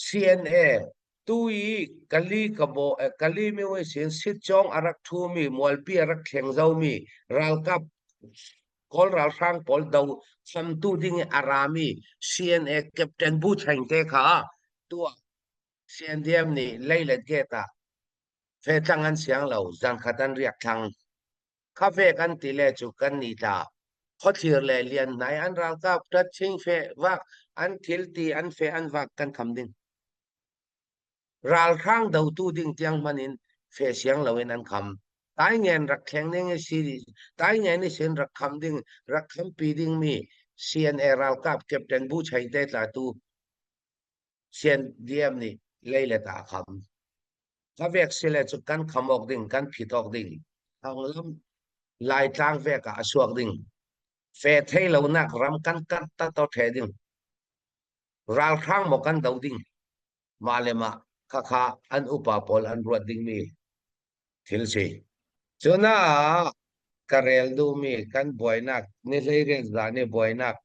CNA tu i Kali Kabo Kali myo sin Sitcawng a rak ṭhumi mualpi a rak thleng zomi ralkap Kawl ralhrang pawl do samtu ding i a rami CNA Captain Bu Cheng te kha tuah CNDM nih leilet gate ah fetlang an siang lo zankhat an riak thlang. Kha ve kan ti le cu kan ni tla. Khuathlir le lian hnai an ralkap ṭatching fe vak an thil ti an fe an vak kan kham ding. Ralhrang dotu ding tiang hmanh in fe siang loin an kham. Taingen rak thleng ding i si Taingen i sin rak kham ding rak khampi dingmi CNA ralkap Captain Bu Chai te tla tu CNDM nih leilet ah a kham. Ka vek sile cu kan kham awk ding, kan phit awk ding. Thanglam Laitlang vek ah a suak ding. Fe thei lonak ram kan kat ta to the ding. Ralhrang maw kan do ding. Mah le mah khakha an upa pawl an ruat dingmi thil si. Cunaah ka rel duhmi kan buainak ni 18 zan i buainak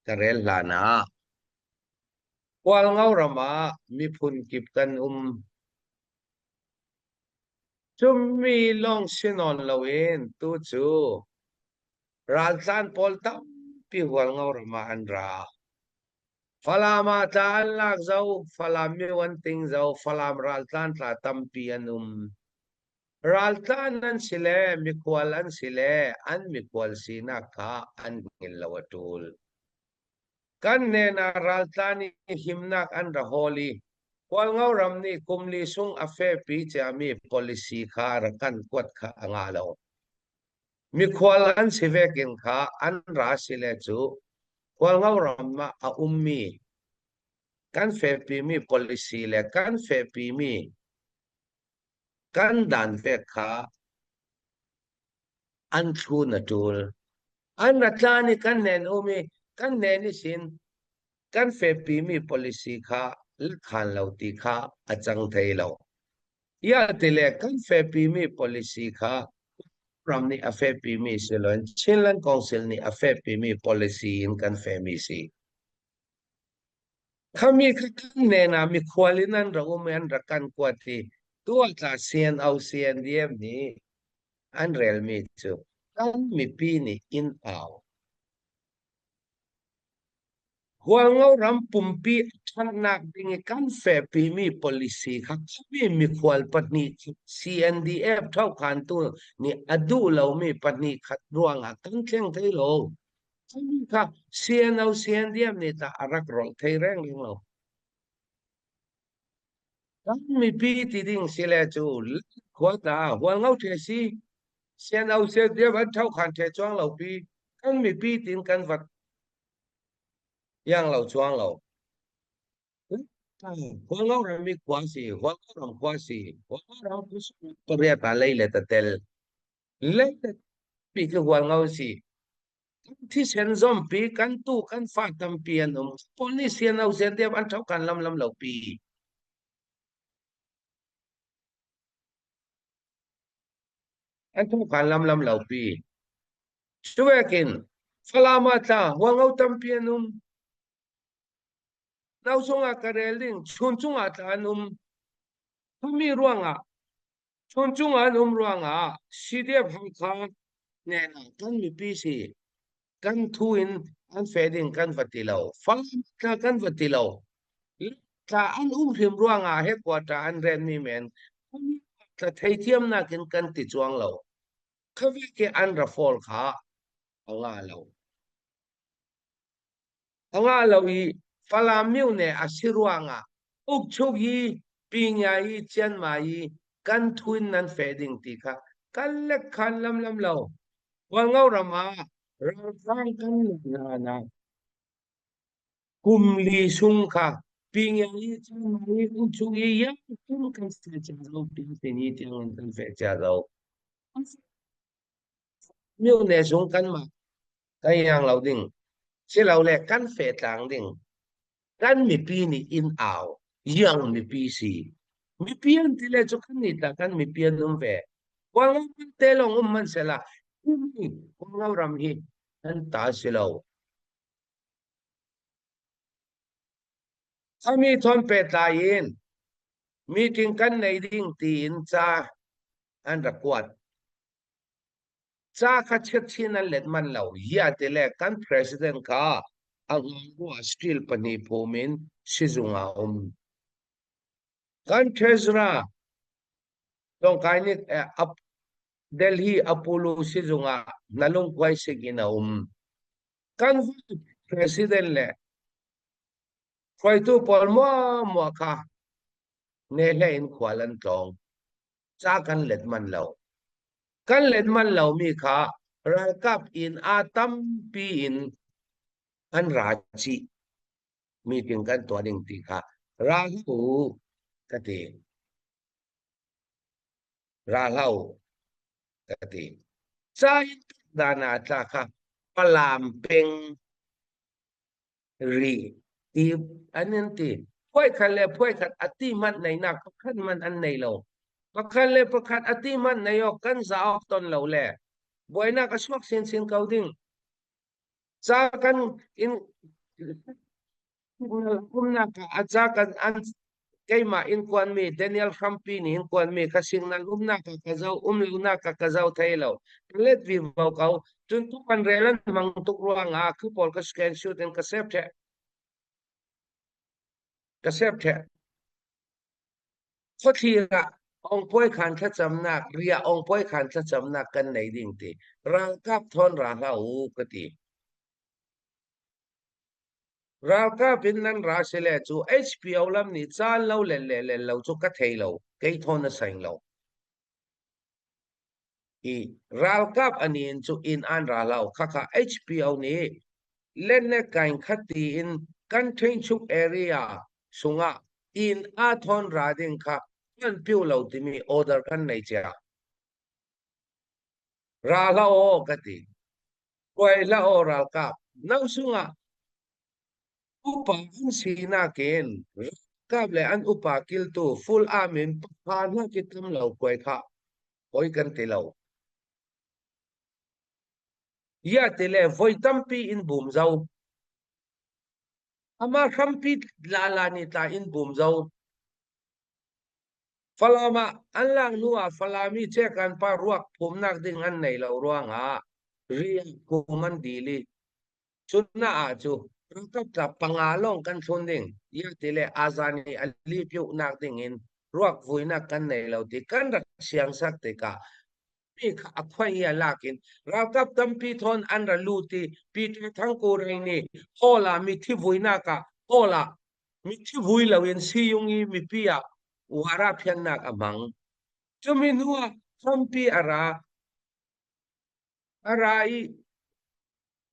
ka rel hlan ah Hualngo ram ah miphun kip kan um. Cumi lawng si nawn loin tu cu raltlan pawl tampi Hualngo ram ah an ra. Falam ah tla an lak zau, Falam myo an ting zau, Falam raltlan tla tampi an um. Raltlan an si le mikhual an si le an mikhual sinak kha an hngilh lo a ṭul. Kan hnen ah raltlan i himnak an ra hawl i Hualngo ram nih kum li sung a fehpi ciami policy kha rak kan kuat kha a ngah lo. Mikhual an si vekin kha an ra si le cu Hualngo ram ah a ummi kan fehpimi policy le kan fehpimi kan dan vek kha an thlun a ṭul. An ra tlan i kan nen um i kan nen i sin kan fehpimi policy kha khan lo ti kha a cang thei lo. Ia ti le kan fehpimi policy kha ram nih a fehpimi si loin Chinland Council nih a fehpimi policy in kan fehmi si. Khami kha kan nen ah mikhual in an ra um i an rak kan kuat i tu ah tla CNO CNDF nih an relmi cu kan mipi nih inn au. Hualngo ram pumpi ṭhatnak ding i kan fehpimi policy kha khuami mikhual pahnih CNDF ṭhokhantu nih a duh lomi pahnih khat ruangah kan thleng thei lo. Khuami kha CNO CNDF nih tah a rak rolh thei reng lo. Kan mipi ti ding si le cu khua ta Hualngo ṭhe si CNO CNDF an ṭhokhan ṭhe chuang lo pi kan mipi tin kan vat Iang lo chuang lo. Hualngo ram i khua si, Hualngo ram khua si, Hualngo ram pariat ah lei le tatel. Lei le pi khi Hualngo si. Thisen zompi kan tu kan fa tampi an um. Paul nih sian au sian deuh an ṭho kan lam lam lo pi. An ṭho kan lam lam lo pi. Cuvekin Falam ah tla hualngo tampi an um. No chungah ka rel ding, chun chungah tla an um. Khumi ruangah, chun chungah an um ruangah CDF Hakha nen ah kan mipi si kan thu in an fe ding kan va ti lo. Falam tla kan va ti lo. Tla an um hrim ruangah headquarter an renmi men tla theithiamnak in kan ti chuang lo. Khawike an ra fawl kha a ngah lo. A ngah lo i Falam myone a si ruangah ukchuk i Pinya i Chianma i kan thuin nan feh ding ti kha kan lek khan lamlam lo. Hualngo ram ah ralhrang kan hna na Kum li sung kha Pinya i Chianma i ukchuk i yang kan feh cia lo tini tiang in kan feh cia lo. Myone zung kanmah kan iang lo ding silole kan fehtlang ding kan mipi nih inn au iang mipi si mipi an ti le cu kan nih tah kan mipi an um ve Hualngo te lawng um hmanh sehla Hualngo ram hi an ta si lo. Ami thawn pehtlai in meeting kan nei ding tiin ca an rak kuat. Ca kha chiatchin an let man lo. Yia ti le kan president kha a ngangbu ah steel pahnih phum in sizung ah um. Kan treasurer Tongkai nih Delhi Apollo sizung ah na lungkuai sik in a um. Kan president le hruaitu pawl muamua kha nehle in khual an tlawng. Ca kan let man lo. Kan let man lomi kha ralkap inn ah tampi in an ra chih. Meeting kan tuah ding ti kha ra hlah u ka ti. Ra hlah u ka ti. Ca in dan ah tla kha Falam peng ri ti an in ti. Phuai khat le phuai khat a ti hmanh neinak pakhat hmanh an nei lo. Pakhat le pakhat a ti hmanh nei awk kan za awk ton lo le buainak a chuak sinsin ko ding. Ca kan in umnak ah a ca kan an keimah in kuanmi Daniel hrampi nih in kuanmi ka signal umnak ah ka zoh um lonak ah ka zoh thei lo ka let vivo ko cun tu kan rel an hmang tuk ruangah khi pawl ka scan shoot in ka save theh ka save theh khuathlir ah ongpuai khan thlacamnak ria ongpuai khan thlacamnak kan nei ding ti ralkap thawn ra hlah u ka ti Ralkap in nan ra sile cu HPO lam nih caan lo le le le lo cu ka thei lo kei thawn a seng lo. I ralkap ani in cu inn an ra lo khakha HPO nih len le kain khat tiin kan Ṭhingchuk area sungah inn a thawn ra ding kha kan piu lo timi order kan nei cia. Ra hlah aw ka ti. Kuai hlah aw ralkap. No sungah upa an sinak in ralkap le an upa kiltu full arm in pakha hna ki tam lo kuai kha poi kan ti lo. Ya ti le voi tampi in bum zo. Ama hrampi la la ni tla in bum zo. Falam ah an lak hnu ah Falam i Cekan pa ruak phumnak ding an nei lo ruangah rian phum an dil i cun ah cu ralkap tla panga lawng kan thlun ding ia ti le azan i a lipyuhnak ding in ruak vuinak kan nei lo ti kan rak siangsak tikah mi kha a khuai i a lak in ralkap tampi thawn an ra lut i Peter Thangkureng nih hall ah mithi vuinak ah hall ah mithi vui loin siyung i mipi ah wara phiannak a hmang. Cumi hnu ah tampi a ra a ra i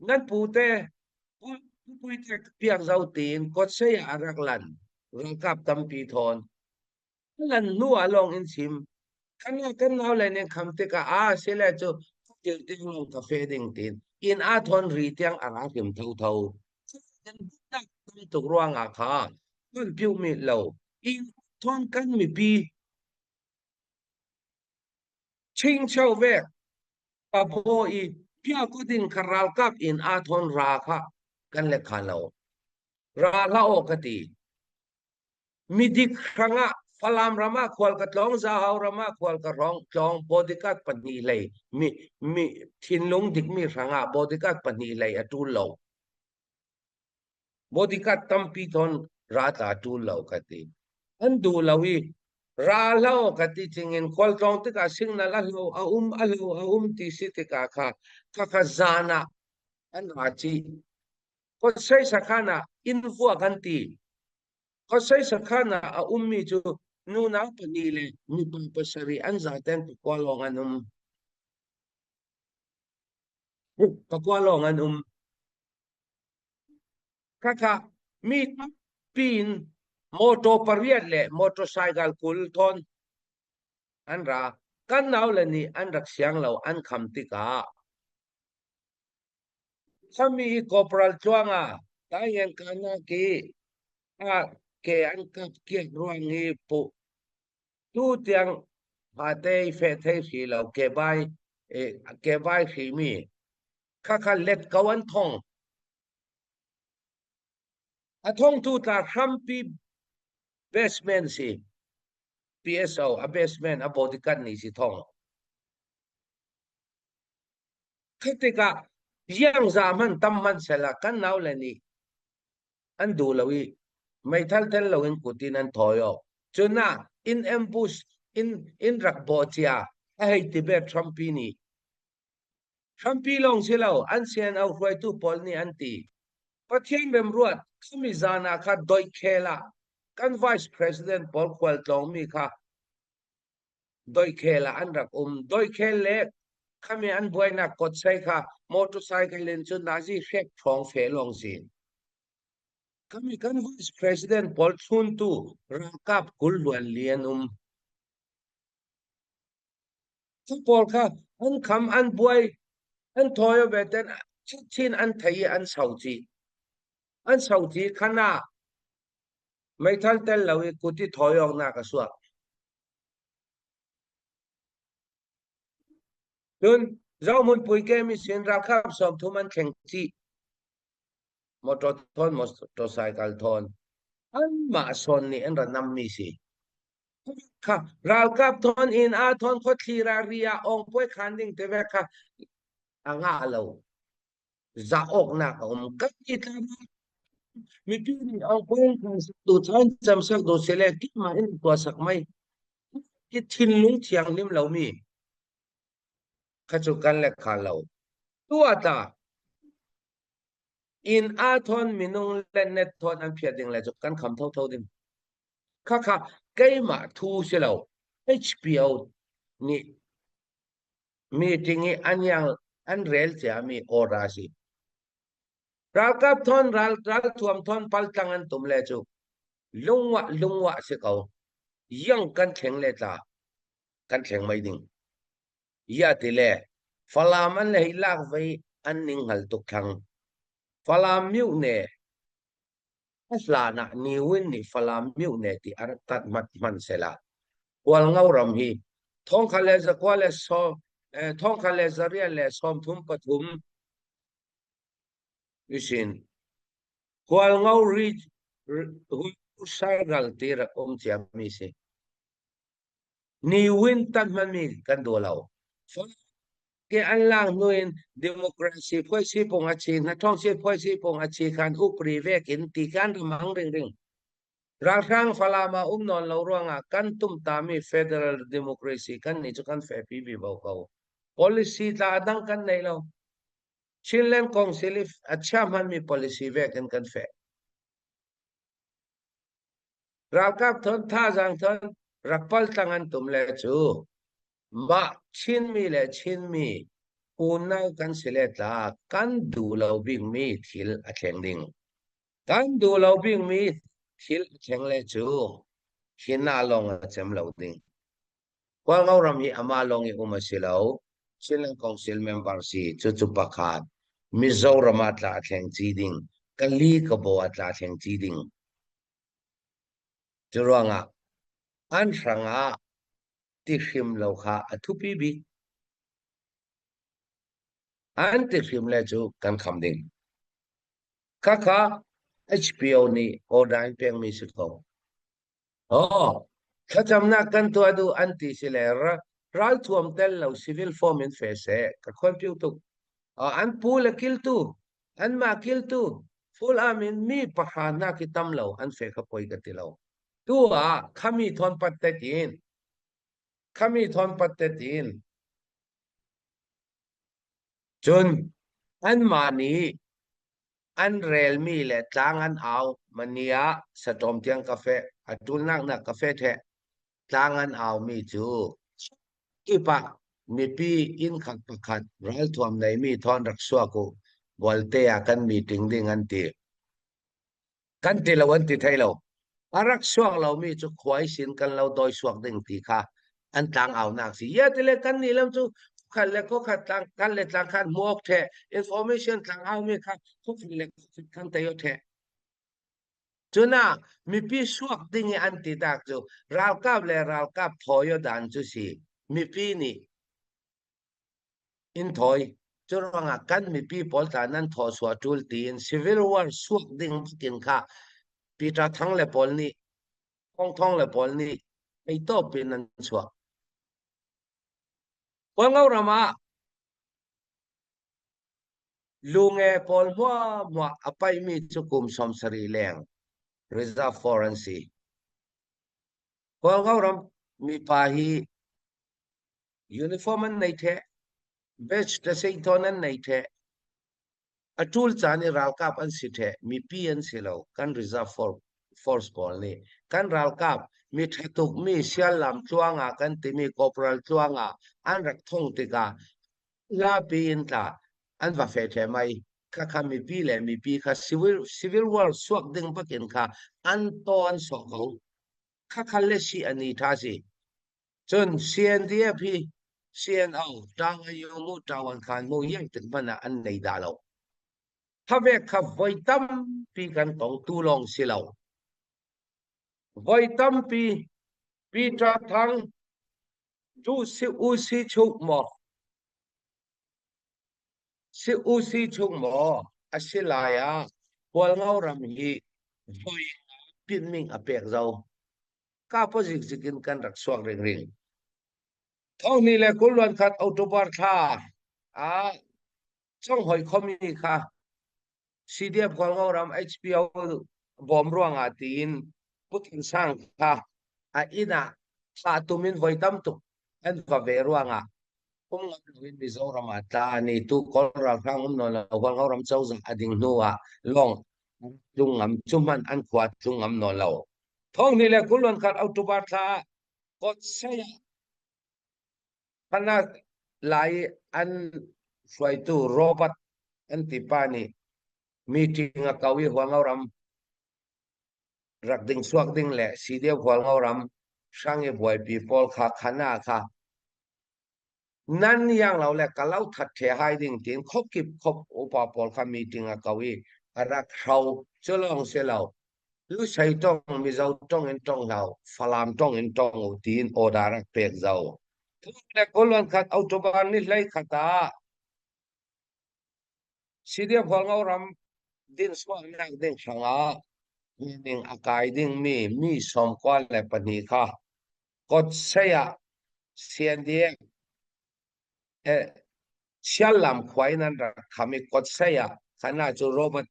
nan pute puite piak zo tiin kawtsei ah a rak lan ralkap tampi thawn lan hnu ah lawng in chim kan kan nau le ning kham tikah a sile cu til ting lawng ka fe ding tin in a thon ri tiang a ra hrim tho tho kan tam tuk ruangah kha kan piu mi lo in thon kan mipi chingcheu vek pabo i pia ko ding kha ralkap in a thon ra kha kan le kha lo ra la o ka ti Midik hrangah Falam ram ah khual ka tlawng, Zahau ram ah khual ka rawng, tlawng bodyguard pahnih hlei mi mi thinlung dikmi hrangah bodyguard pahnih hlei a ṭul lo. Bodyguard tampi thawn ra tla ṭul lo ka ti. An duh lo i ra hlo ka ti cingin khualtlawng tikah signal a hlo a um a hlo a um ti si tikah kha khakha zan ah an ra chih. Kawtsei sakhan ah inn vua kan ti. Kawtsei sakhan ah a ummi cu nunau pahnih le mipa pasarih an zaten pakua lawng an um. Pakua lawng an um. Khakha mi tampi in motor pariat le motorcycle 20 thawn an ra. Kan nau le nih an rak siang lo an kham tikah Khuami i Corporal Tluanga Taingen kanak i a ke an kap kiak ruang i puh tu tiang hate i feh thei hri lo ke bai ke bai hri mi khakha let ko an thong. A thongtu tla hrampi basement si. PSO a basement a bodyguard nih si thong. Khi tikah iangza hman tam hman sela kan nau le nih an duh lo i meithal tel loin kut in an thawi awk. Cun ah in ambush in in rak bawh cia a hei ti ve Trumpi nih. Trumpi lawng si lo an CNO hruaitu pawl nih an ti. Pathian remruat khami zan ah kha doikhel ah kan vice president pawl khualtlawngmi kha doikhel ah an rak um. Doikhel le khami an buainak kotsai kha motorcycle in cun nazi hrek ṭhawng fe lawng si. Khami kan vice president pawl thluntu ralkap 20 luan li an um. Cu pawl kha an kham an buai an thawi ve ten chin an thei i an sau ci. An sau ci khan ah meithal tel lo i kut i thawi awknak a suak. Cun Zohmun puike mi sin ralkap 30 an thleng chih. Motor thawn motorcycle thawn. Anmah sawn nih an ra nammi si. Kha ralkap thawn in a thawn khuathli ra ri ah ongpuai khan ding te ve kha a ngah lo. Za awknak a um. Kan i tla mipi nih ongpuai khan sak tu chan cam sak do sele kima in tua sak mai. Ki thinlung thianghlim lomi kha cu kan le kha lo. Tu ata inn aa thawn minung le net thawn an phiat ding le cu kan kham thotho ding. Khakha keimah thu si lo. HPO nih meeting i an yang an rel ciami order si. Ralkap thawn ral ralthuam thawn paltlang an tum le cu lungwah lungwah si ko. Yang kan thleng le tla kan thleng mai ding. Ya ti le Falam an le hi lak vei an ning hngal tuk thlang. Falam miu ne a hlan ah Niwin nih Falam miu ne ti a rak tat mat hman sela. Hualngo ram hi thongkhat le zakua le sawm thongkhat le zariat le 33 isin Hualngo Ridge Saral ti rak um ciami si. Niwin tat hmanmi kan duh lo. Ke an lang hnu in democracy phoi si pung a chi na thong si phoi si pung a chi khan upri vek in ti kan ramang ring ring. Ralhrang Falam ah um nawn lo ruangah kan tum tami federal democracy kan ni cu kan fe pi bi bo ko. Policy tla dang kan nei lo. Chinland Council if a chia hmanmi policy vek in kan fe. Ralkap thon thazaang thon rak paltlang an tum le cu mah Chinmi le Chinmi unau kan si le tla kan duh lo bikmi thil a thleng ding. Kan duh lo bikmi thil a thleng le cu hina lawng a cem lo ding. Hualngo ram hi amah lawng i um a si lo. Chinland Council member si cucu pakhat. Mizoram ah tla a thleng ci ding. Kali Kabo ah tla a thleng ci ding. Cu ruangah an hrangah ti hrim lo kha a thupi bik. An ti hrim le cu kan kham ding. Khakha HPO nih order in pekmi si ko. Oh, thlacamnak kan tuah duh an ti si le ralthuam tel lo civil form in fe seh ka khuanpiu tuk. An pu le kiltu, anmah kiltu, full arm in mi pahra hna khi tam lo an fe kha poi ka ti lo. Tu ah khami thawn pat te tin, khami thawn pat te tin. Cun anmah nih an relmi le tlang an au mani ah saṭawm tiang ka feh a ṭulnak nak ka feh theh tlang an aumi cu kip ah mipi inn khat pakhat ralthuam neimi thawn rak suak u bualte ah kan meeting ding an ti kan ti lo an ti thei lo a rak suak lomi cu khuai sin kan lo dawi suak ding ti kha an tlang aunak si ya tile kan nih lam cu khat le kho khat tlang kan le tlang khan hmuak the information tlang au mi kha kho khat le kho khat kan tayo the cuna mipi suak ding i an ti tak cu ralkap le ralkap thoyo dan cu si mipi nih in thawi. Cu ruangah kan mipi pawl tla nan thawchuah ṭul tiin civil war suak ding bakin kha. Peter Thang le pawl nih Thawng Thawng le pawl nih theitawp in an chuah. Hualngo ram ah lunge pawl hmuahhmuah a paihmi cu kum 70 leng reserve for an si. Hualngo ram mipa hi uniform an nei theh, badge taseintawn an nei theh, A ṭul caan i ralkap an si ṭheh, mipi an si lo. Kan reserve force pawl nih kan ralkap mi ṭha tukmi siallam tluang ah kan timi corporal tluang ah an rak thong tikah zapi in tla an va fe ṭheh mai. Khakha mipi le mipi kha civil war suak ding bakin kha an taw an sawh ko. Khakha le si an i ṭha si. Cun CNDF hi CNO Taung mu Tawan khan mu yang tik hmanh ah an nei dah lo. Thavek kha voi tampi kan tong tu lawng si lo. Voi tampi Peter Thang du si u si chuk maw si u si chung maw a si lai ah Hualngo ram hi voi pinming a pek zo. Kapo zikzik in kan rak suak ringring. Thonghni le kulluan khat October thla ah conghoi khomi kha CDF Hualngo ram HPO bawm ruangah tiin Pu Than Sang kha a inn ah thlah tum in voi tam tuk an va ve ruangah um ngam loin Mizoram ah tla ni tu Kawl ralhrang um nawn lo Hualngo ram cozah a ding hnu ah lawng tlung ngam cu hmanh an khua tlung ngam nawn lo. Thonghni le kulluan khat October thla ah Kawtsei ah Phanak lai i an hruaitu Robert an ti pa nih meeting a ko i Hualngo ram rak ding suak ding le CDF Hualngo ram hrang i buaipi pawl kha khana kha Nan iang lo le ka lo that the hai ding tiin khuakip khuap upa pawl kha meeting a ko i a rak hro. Cu lawng si lo. Lusei tong, Mizo tong in tong hlah u, Falam tong in tong u tiin order rak pek zau. Thung le kuluan khat October ni hlei khat ah CDF Hualngo ram din suaknak ding hrangah ning a kai dingmi mi 92 kha Kotsei ah CNDF Siallam khua in an rak kham i Kotsei ah khan ah cu Robert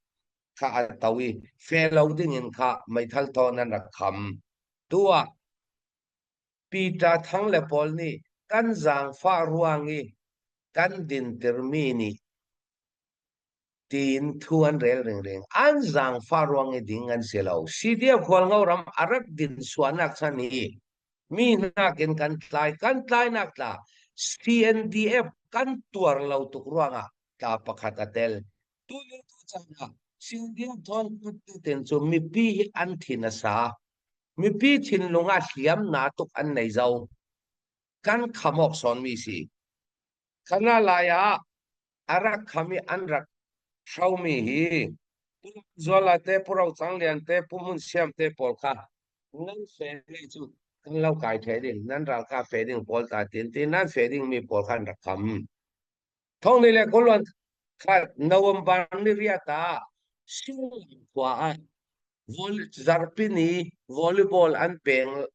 kha a to i fe lo ding in kha meithal thawn an rak kham. Tu ah Peter Thang le pawl nih kan zaangfah ruang i kan dintirmi nih tiin thu an rel ringring. An zaangfah ruang i ding an si lo. CDF Hualngo ram a rak din suanak chan hi mi nakin kan tlai kan tlainak tla CNDF kan tuar lo tuk ruangah tla pakhat a tel. Tu lio tu caan ah CNDF thawn ten cu mipi hi an thin a sa. Mipi thinlung ah hliam na tuk an nei zo. Kan kham awk sawnmi si. Khana lai ah a rak kham i an rak hromi hi Pu Zuala te, Pu Ro Cang Lian te, Pu Hmun Siam te pawl kha nan fe le cu kan lo kai the ding, nan ralkap fe ding pawl ta tin ti nan fe ding mi pawl kha an rak kham. Thong ni le kuluan khat November ni riat ah Shillong khua ah zarpi ni volleyball an peng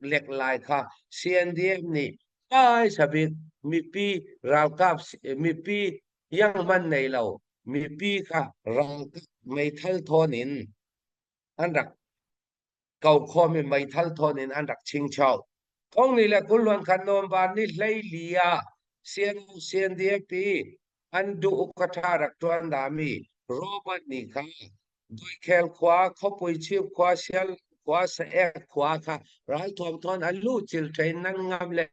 lek lai kha CNDF nih hmaisa bik mipi ralkap mipi iangman nei lo mipi kha ralkap meithal thawn in an rak ko khawm i meithal thawn in an rak chingcho. Thongni le kulluan khan November ni 14 ah CNO CNDF an duh ukatha rak tuan dami Robert nih kha Duikhel khua, Khuapui Chief khua, Sial khua, Saek khua kha ralthuam thawn an luh cil train nan ngam le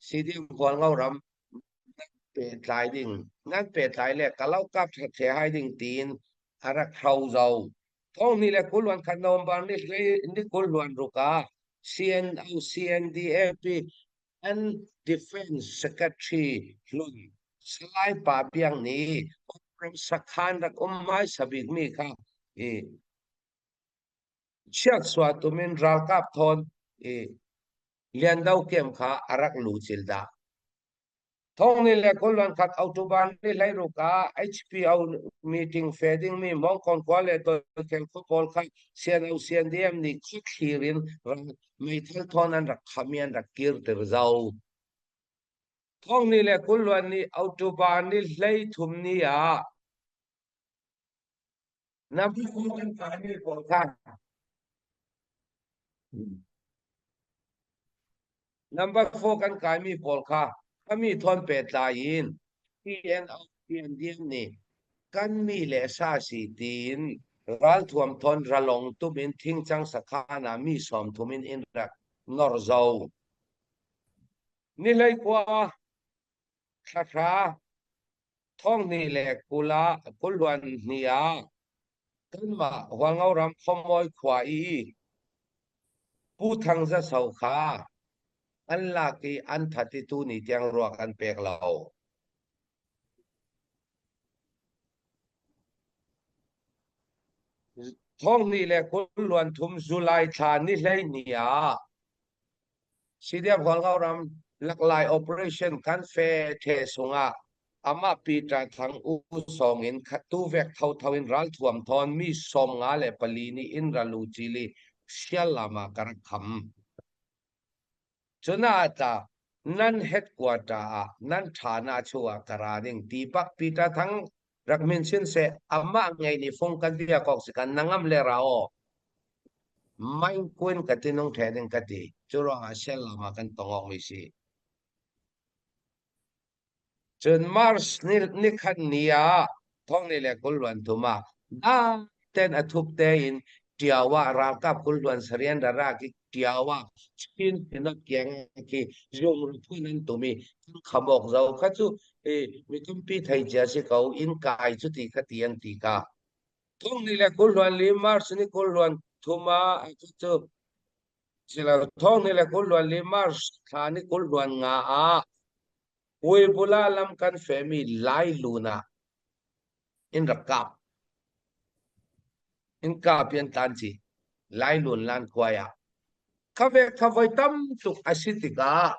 CDM Hualngo ram nan pehtlai ding nan pehtlai le kalau kap the hai ding tiin a rak hro zo. Thong ni le kulwan khat November ni ni kulluan ruk ah CNO CNDAP and Defense Secretary hlun Salai Pa Piang nih ram sakhan rak um hmaisa bikmi kha i chiaksua tumin ralkap thawn i Liando kem kha a rak lu cil dah. Thawngni le khualluan khat October ni 16 ah HPO meeting fe dingmi Hmawngkawn khua le Doikhel khua pawl kha CNO CNDM nih khuathlir in meithal thawn an rak kham i an rak kirter zau. Thawngni le khualluan nih October ni 13 ni ah na kan kaimi pawl kha Number 4 kan kaimi pawl kha kami thawn pehtlai in PNO PNDM nih kan mi le sa si tiin ralthuam thawn ralong tum in thingcang sakhan ah mi 30 in in rak nor zo. Ni hlei khua thla hra thong hnih le 20 ah kulhluan hnih ah kanmah Hualngo ram Khuamawi khua i Pu Thang Za So kha an lak i an that i tuni tiang ruak an pek lo. Thong hnih le kulhluan thum July thla ni 12 ah CDF Hualngo ram laklai operation kan fe the sungah amah Peter Thang U song in tuvek thotho in ralthuam thawn mi 54 nih in ralu chili sial lam ah ka rak kham. Cuna tla nan headquarter ah nan tha na chu ah ka ra ding ti pak Peter Thang rak min sin se amah ngei ni fung kan bia kok si kan nangam le ra o Maing kuin ka ti nung the ding ka ti. Cu ruangah sial lam ah kan tong awk mi si. Cun Mars ni nikhat ni ah thong ni le 20 luan thum ah dai ten a thup tein Ṭiao ah ralkap 20 luan sarian rara ki Ṭiao ah Chin Synod kiang khi zung phun an tum i khamok zo kha cu mi tampi thei cia si ko inn kai cu ti kha ti an ti ka. Thong ni le 20 luan li March ni 20 luan thum ah cu silo thong ni le 20 luan li March thla ni 20 luan nga ah Puibula lam kan femi Lai lun ah in rak kap. In kap in tan chi Lai lun lan khuai ah. Kha ve kha voi tam tuk a si tikah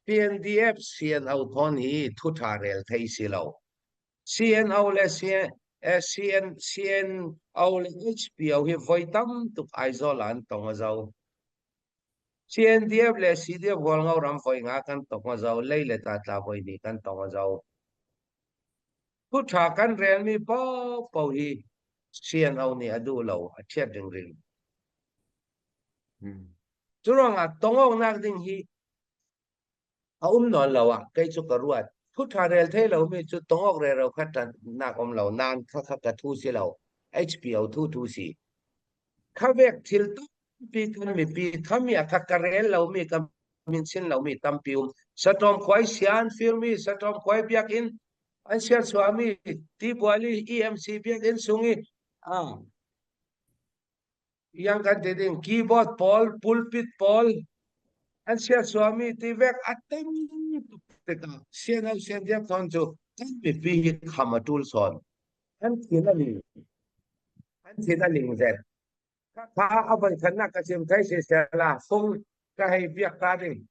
CNDF CNO thon hi thu tha rel thei si lo. CNO le CN, CNO le HPO hi voi tam tuk Aizawl ah an tong a zo. CNDF le CDF Hualngo ram voi nga kan tong a zo, lei le ta tla voi ni kan tong a zo. Thu tha kan relmi paohpaoh hi CNO nih a duh lo, a thiat ringring. Cu ruangah tongawknak ding hi a um nawn lo ah kei cu ka ruat. Thu ṭha rel thei lomi cu tongawk rero kha ṭannak um lo nain khakha ka thu si lo. HPO thu thu si. Kha vek thil tampi kan mipi khami a kha ka rel lomi ka min chin lomi tampi um. Saṭawm khuai sian firmi saṭawm khuai biakinn an siarchuahmi tibuali EMC biakinn sung i ah Yang kan ti ding keyboard pawl, pulpit pawl an siasuami ti vek a tam tuk tikah sian sian diak thon cu kan mipi hi kham a tul sawn. An thin a ling. An thin a ling zet. Kha a voi khan nak ka chim thai si sela fung ka hei biak ta ding.